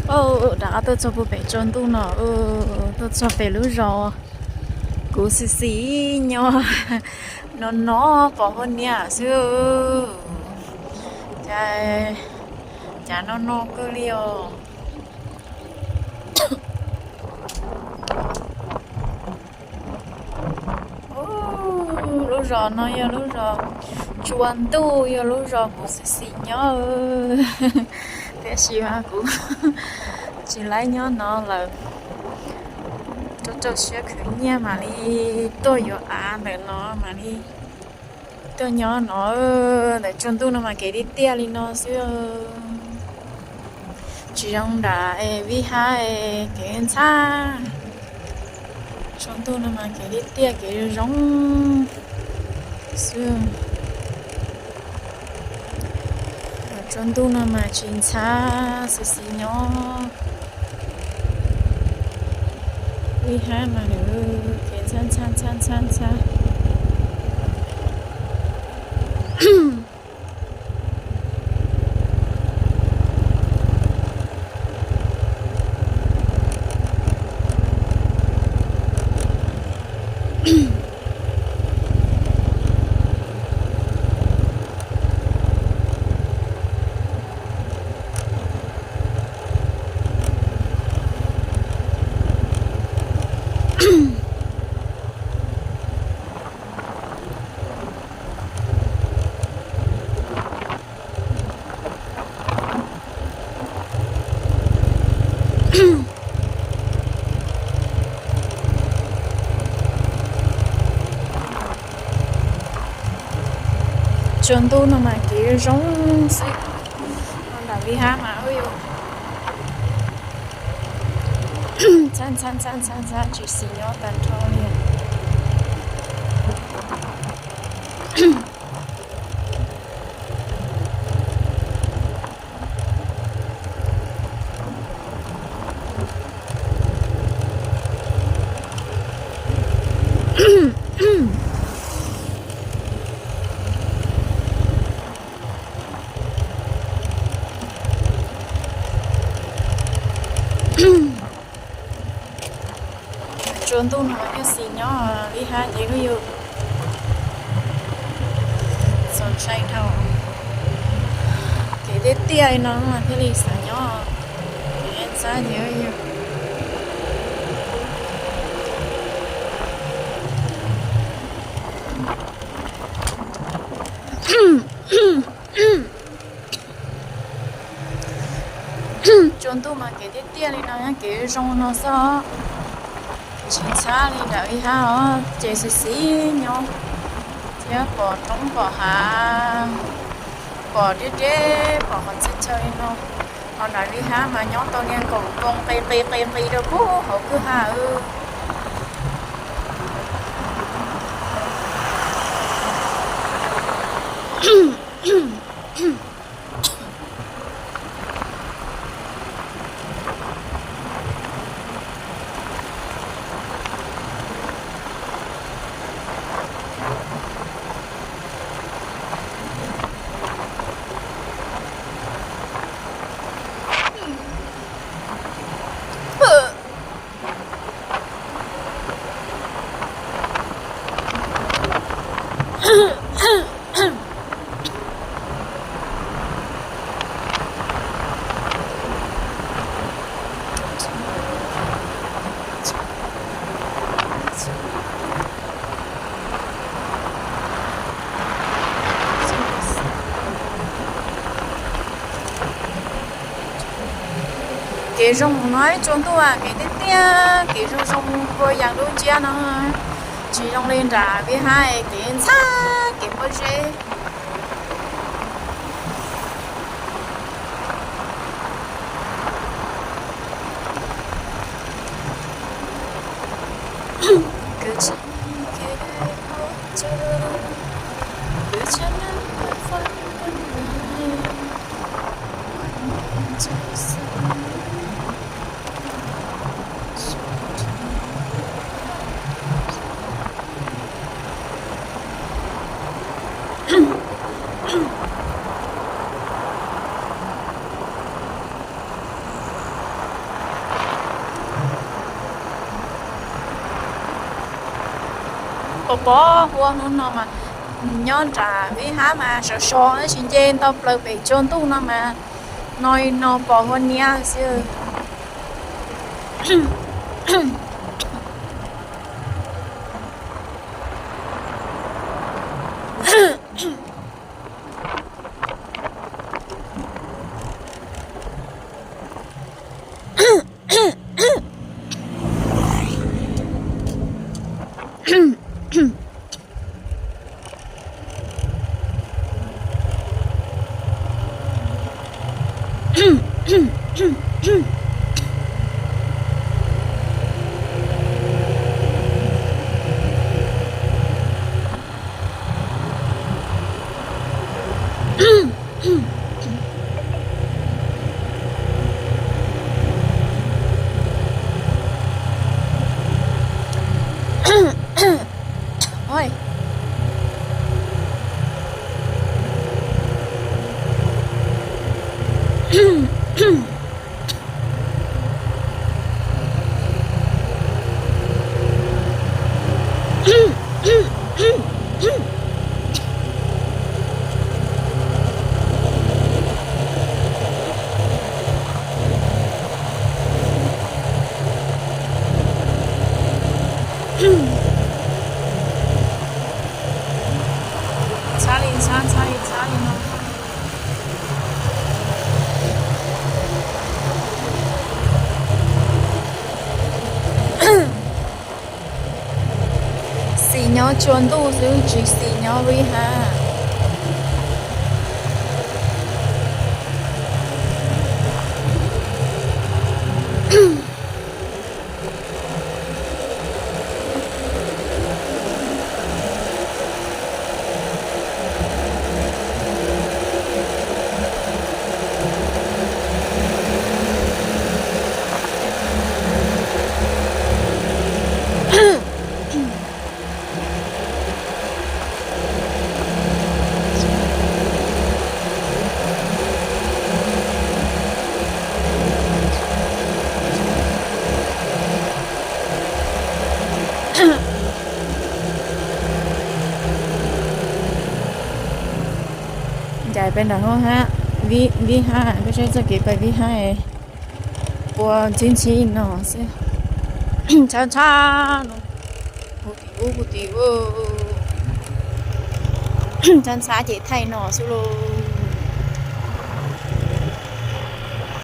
Au, rov qab tuaj txog puag pem tsaus ntuj no, tuaj txog pem lub zos kuv xis xis nyob no no pom huab niam xwb. Cas, cas no no kawg li os. Lub zos no yog lub zos tsua ntuj, yog lub zos kuv xis xis nyob, tiam sis mas kuv tsis laib nyob no lawm. Rau rau siab khwv nyiaj mam li tuaj yuav av ntawm no mam li tuaj nyob no. Ntawm tsaus ntuj no mas kev tiaj tiaj li no xwb. Tsis zoo nram vij hab kev ntxhab. Tsaus ntuj no mas kev tiaj tiaj kev zoo zoo xwb. Tsaus ntuj no mas tsis ntxhab, xis xis nyob. Vij hab mas nws kev ntxhab ntxhab ntxhab ntxhab ntxhab. Tsaus ntuj no mas kev zoo xwb. Nram vij hab mas ub yus ntxhab ntxhab ntxhab ntxhab ntxhab tsis xis nyob tag nrho li. Tsaus ntuj no thiaj xis nyob li hab ces kuj yus txaus ntshai dhau. Kev tiaj tiaj li no thiaj li xav nyob, kev ntxhab ces yus tsaus ntuj mas kev tiaj tiaj li no, kev zoo no xwb, tsis ntxhab li nram vij hab os, ces xis xis nyob thiab pom roob pom hav, pom deb deb pom qhov txhia chaw li no. Ho nram vij hab mas nyob tau niag nkaum nkoos qis qis qis qis rau pub hauv kwj ha. Kev zoo no ib tsaus ntuj kev tiaj tiaj, kev zoo zoo puag yaas dub nciab no, tsis zoo li nram vij hab kev ntxhab kev pob zeb. Pom pom hua hnub no mas nyob nram Vib Hab mas sov sov, tab sis nce nto plaws pem tsua ntuj no mas no no pom hua niab xwb. Txhab li txhab, txhab li txhab li no. Xis nyob tsua ntuj xwb, tsis xis nyob Vib Hab. Ncaim peb nram hauv hab, Vib Hab, peb saib txoj kev pais Vib Hab puas ntxhib ntxhib no xwb. Ntxhab ntxhab no, hu tim ub hu tim ub, ntxhab ntxhab ces thaij no xwb lauj.